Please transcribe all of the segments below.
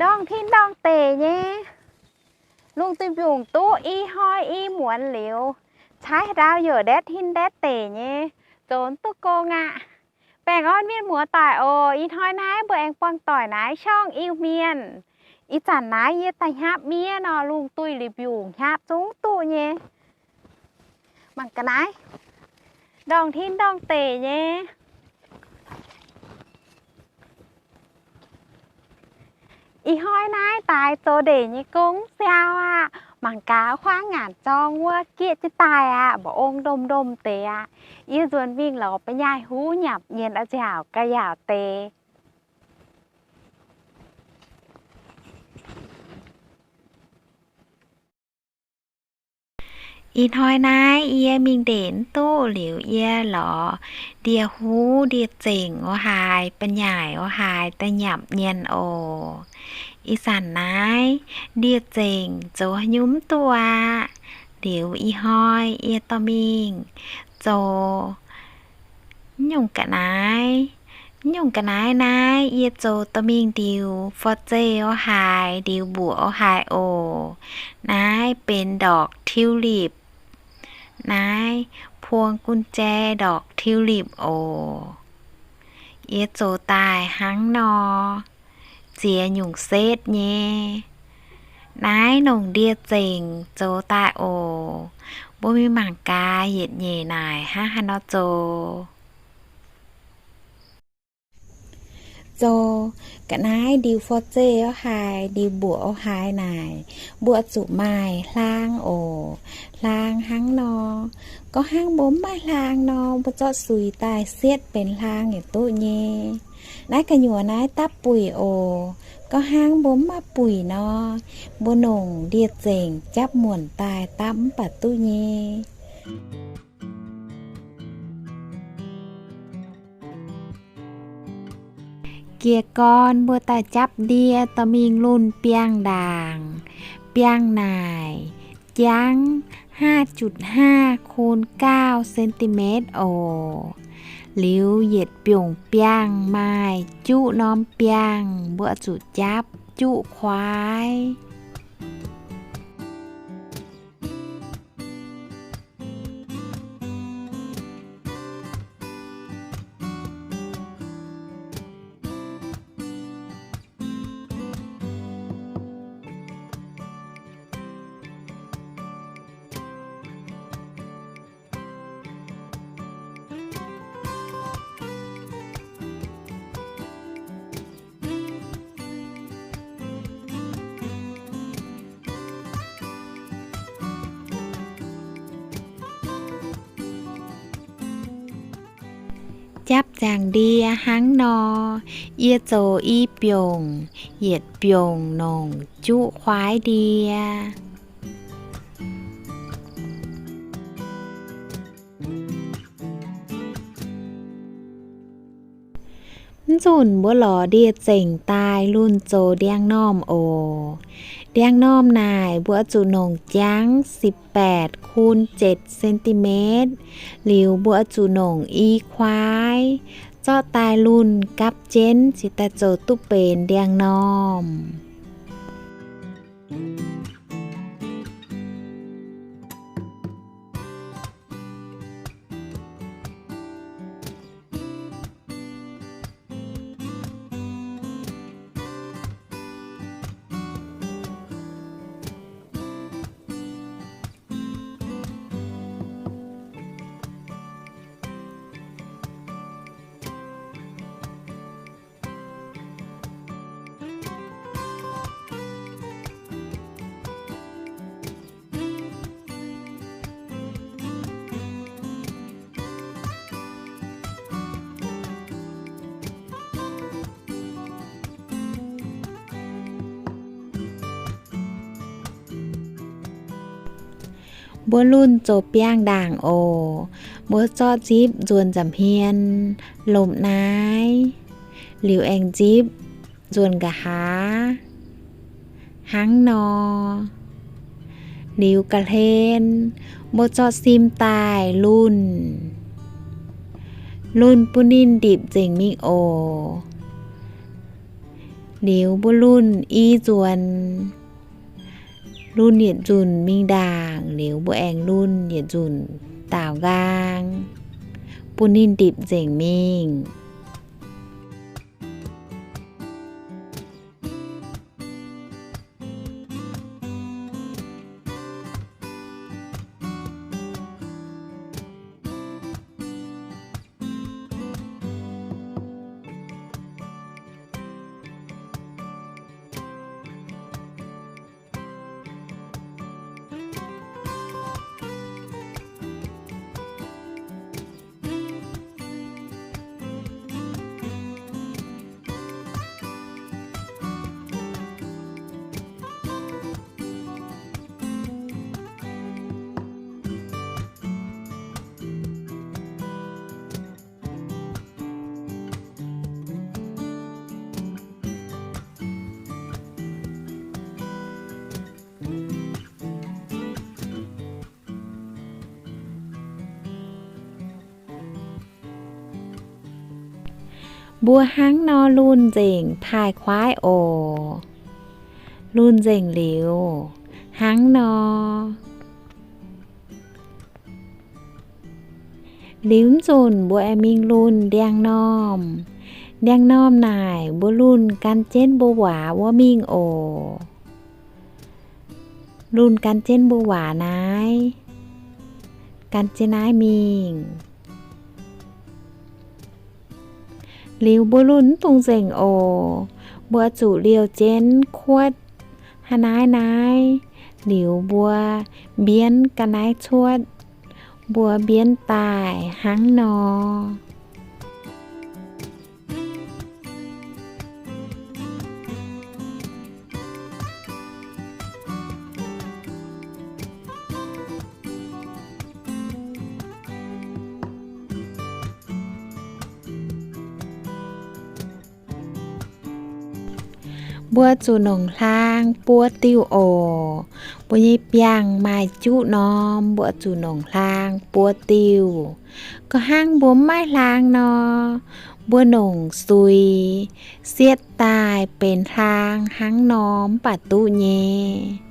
ndorngh tin ndorngh deic nyei. Lungh duih mbiungc duqv i hnoi i muonz liuz, cai haaix ndau youc ndetv tin ndetv deic nyei, zoux duqv gong aqv. Baengh orn mienh muoz-doic oc. Ih hnoi naaiv mbuo aengx buangh doic naaiv ช่อง Iu-Mienh. Ih zanc naaiv yie daaih hnyapv miev nor, lungh duih liuz mbiungc hnyapv zungv duqv nyei. Mangc ga'naaiv, ndorngh tin ndorngh deic nyei. Ih hnoi naaiv daaix zoux ndeic nyei gong siau aqv. Mangc gaax huaang nyanc zorng wuov gieqv jienv daaih aqv, mba'ong ndomh ndomh deix aqv. Yie nzuonx mingh lorz ba'nyaaiv huv nyanc nyienz a'nziaauc ga'yaauc deix. Ih hnoi naaiv yie mingh ndeic mv duqv liuz, yie lorz ndie-huv ndie-zengc o haaix, ba'nyaaic o haaix daaih nyanc nyienz oc. Ih zanc naaiv ndie-zengc zoux haaix nyungc mv duqv aqv. Liuz ih hnoi yie dorh mingh zoux nyungc ga'naaiv. Nyungc ga'naaiv naaiv yie zoux dorh mingh ndiux for zeih o haaix, ndiux mbuoqc o haaix oc. Naaiv benx ดอกทิวลิป. Naaiv พวงกุญแจ ดอกทิวลิป oc. Yie zoux daaih hnangv nor, ziex nyungc setv nyei. Naaiv nongc ndie-zengc zoux daaih oc. Mbuo mingh mangc gaax yietc nyeic naaic hnangv haaix nor zoux. Zoux ga'naaiv ndiux for zeih o haaix, ndiux mbuoqc o haaix naaic, mbuo zuqc maaih hlaang oc. Hlaang hnangv nor. Gorngv hnangv mbuo mv maaih hlaang nor, mbuo zorqv suix daaih sietv benx hlaang yaac duqv nyei. Naaiv gu'nyuoz naaiv dapv buic oc. Gorngv hnangv mbuo mv maaih buic nor, mbuo nongc ndie-zengc japv muonc daaih dapv mv baac duqv nyei. Jiez gorn mbuo daaih japv ndie dorh mingh lunh biangh ndaangc. Biangh naaic jangv ห้าจุดห้า คูณ เก้า เซนติเมตร oc. Liuz yietc biongc biangh maaih juqv norm biangh, mbuo zuqc japv juqv kuaaiv. Japv nzaangc ndie hnangv nor, yie zoux i biongc, yietc biongc nongc juqv kuaaiv ndie. Mv nzunc mbuo lorz ndie-zengc daaih lunh zoux ndiangx-normh oc. Ndiangx-normh naaic mbuo zuqc nongc jangv สิบแปด คูณ เจ็ด เซนติเมตร. Liuz mbuo zuqc nongc i kuaaiv, zorqv daaih lunh gapv jienv cingx daaih zoux duqv benx ndiangx-normh. Mbuo lunh zoux biangh ndaangc oc. Mbuo zorqv nzipv nzuonx nza'hmien lomc naaiv, liuz aengx nzipv nzuonx nqa'haav hnangv nor. Liuz ga'hlen mbuo zorqv sim daaih lunh. Lunh bun ninh ndipc nzengc mingh oc. Liuz mbuo lunh i nzuonx, lunh yietc nzunc mingh ndaangc, liuz mbuo aengx lunh yietc nzunc daaux nqaang, bun ninh ndipc nzengc mingh. Mbuo hnangv nor lunh nzengc taaih kuaaiv oc. Lunh nzengc liuz, hnangv nor. Liuz mv nzunc mbuo aengx mingh lunh ndiangx-normh. Ndiangx-normh naaic mbuo lunh gan jienv mbuo waac wuov mingh oc. Lunh gan jienv mbuo waac naaiv, gan jienv naaiv mingh. Liuz mbuo lunh mv dungx nzengc oc. Mbuo zuqc liouh jienv kuotv hnangv naaiv naaiv. Liuz mbuo mbienv ga'naaiv cuotv, mbuo mbienv daaih hnangv nor. Mbuo zuqc nongc hlaang buo diuh oc. Mbuo nyei biangh maaih juqv norm, mbuo zuqc nongc hlaang buo diuh. Gorngv hnangv mbuo mv maaih hlaang nor, mbuo nongc suix sietv daaih benx hlaang hnangv nor mv baac duqv nyei.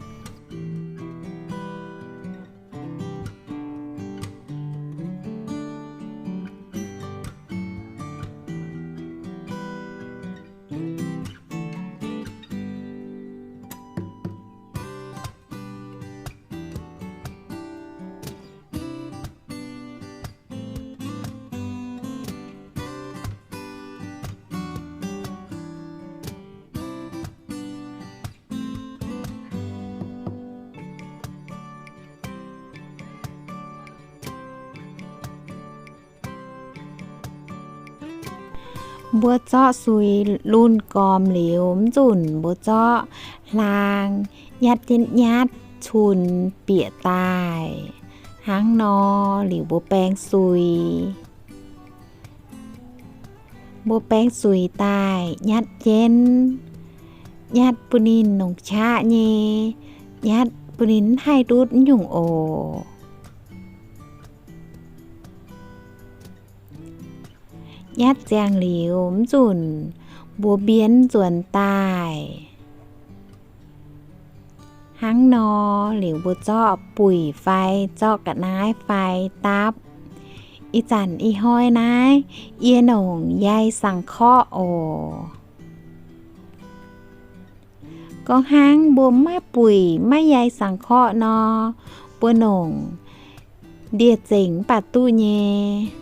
Mbuo zorqv suix lunh gormx liuz, mv nzunc mbuo zorqv hlaang nyatv jienv nyatv cunx bieqc daaih hnangv nor liuz mbuo baeng suix. Mbuo baeng suix daaih nyatv jienv, nyatv bun ninh nongc qaqv nyei, nyatv bun ninh mv haih ndutv nyungc oc. Nyatv ziangx liuz, mv nzunc mbuo mbienv nzuonx daaih. Hnangv nor liuz, mbuo zorqv buic fai zorqv ga'naaiv fai dapv. Ih zanc ih hnoi naaiv yie nongc yai saangx korqv oc. Gorngv hnangv mbuo maiv buic maiv yai saangx korqv nor, mbuo nongc ndie-zengc mv baac duqv nyei.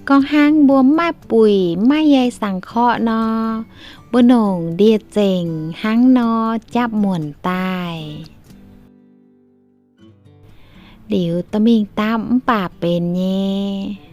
Gorngv hnangv mbuo mv maaih buic, mv maaih yai saangx korqv nor, mbuo nongc ndie-zengc hnangv nor japv muonc daaih. Liuz dorh mingh dapv mv baac benx nyei.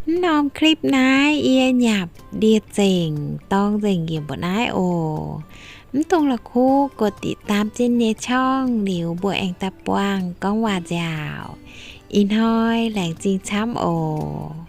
Mv norm คลิป naaiv yie nyanc ndie-zengc dorng nzengc njiec mbu'naaiv oc. Mv dungx la'kuqv กดติดตาม jienv nyei ช่อง liuz mbuo aengx daaih buangh gorngv waac nziaauc. Ih hnoi laengz zingh camv oc.